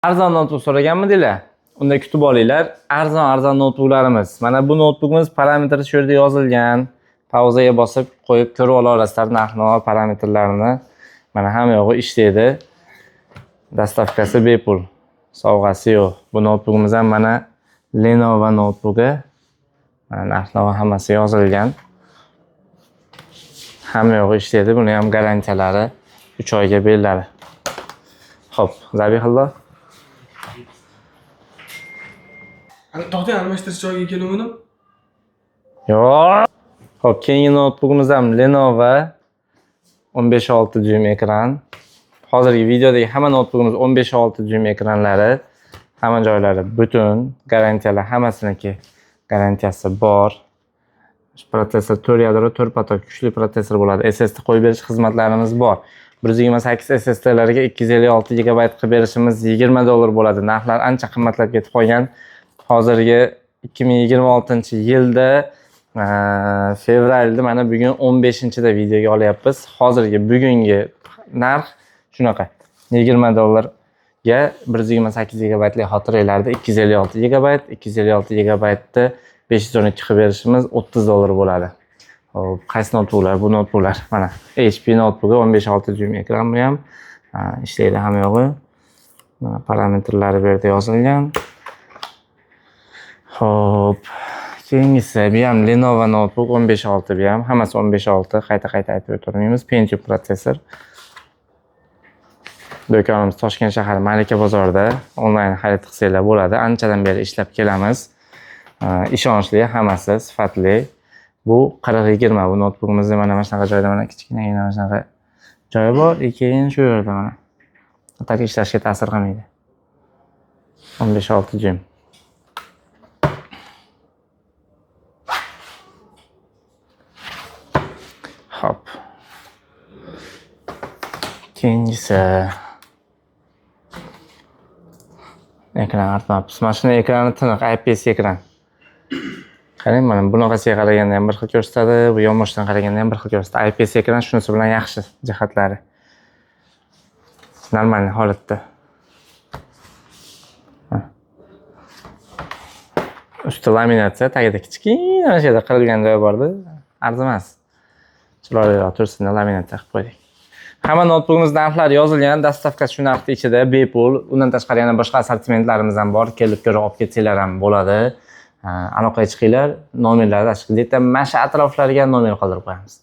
Arzon noutbuk so'raganmidinglar? Unda kutib olinglar. Arzon arzon noutbuklarimiz. Mana bu noutbukimiz parametri shu yerda yozilgan. Pauzaga bosib qo'yib ko'rib ola olasizlar narx-navo parametrlarini. Mana hamma yog'i ishlaydi. Dastavkasi bepul. Sovg'asi yo'q. Bu noutbukimiz ham mana Lenovo noutbuki. Mana narx-navo hammasi yozilgan. Hamma yog'i ishlaydi. Buni ham garantiyalari 3 oyga beriladi. Xo'p, Zabihullo. To'xtang, almashtirish joyiga keluvdim. Yo'q. Xo'p, keyingi noutbukimiz ham Lenovo 15.6 dyum ekran. Hozirgi videodagi hamma noutbukimiz 15.6 dyum ekranlari. Hamma joylari butun, garantiyalar hammasiniki garantiyasi bor. Protsessor 4 yadro, 4 potok kuchli protsessor bo'ladi. SSD qo'yib berish xizmatlarimiz bor. 128 SSDlarga 256 GB qilib berishimiz 20 dollar bo'ladi. Narxlar ancha qimmatlab ketib qolgan. Hozirgi 2026-yilda fevralda mana bugun 15-da videoga olyapmiz. Hozirgi bugungi narx shunaqa. 20 dollarga 128 gigabaytli xotiralarda 256 gigabayt, 256 gigabaytni 512 qilib berishimiz 30 dollar bo'ladi. Hop, qaysi noutbuklar? Bu noutbuklar. Mana HP noutbuki 15.6 dyum ekran bu ham ishlaydi hamma yog'i. Mana parametrlari bu yerda yozilgan. Xo'p, keyingisi bu ham Lenovo noutbuk 15.6 bu ham hammasi 15.6 qayta-qayta aytib o'tirmaymiz. Pentium protsessor. Do'konimiz Toshkent shahari Malika bozorida onlayn xarid qilsanglar bo'ladi. Anchadan beri ishlab kelamiz. Ishonchli, hammasi sifatli. Bu 4020 bu noutbukimizda mana shunaqa joyda mana kichkinagina mana shunaqa joyi bor. Keyin shu yerda mana. Tak ishlashga ta'sir qilmaydi. 15.6 dyum. Hop. Keyingisi ekran artmabmiz. Mana shuni ekrani tiniq IPS ekran. Qarang, mana bunaqasiga qaraganda ham bir xil ko'rsatadi, bu yonboshdan qaraganda ham bir xil ko'rsatadi. IPS ekran shunisi bilan yaxshi jihatlari. Normal holatda. Usti laminatsiya, tagida kichkina mana shu yerda qirilgan joyi bordi. Arzimas. Chiroyliroq tursin deb laminatsiya qilib qo'ydik. Hamma noutbukimiz narxlari yozilgan, dastavkasi shu narxni ichida bepul. Undan tashqari yana boshqa assortimentlarimiz ham bor. Kelib ko'rib olib ketsanglar ham bo'ladi. Aloqaga chiqinglar, nomerlarni mana shu atroflarga nomer qoldirib qo'yamiz.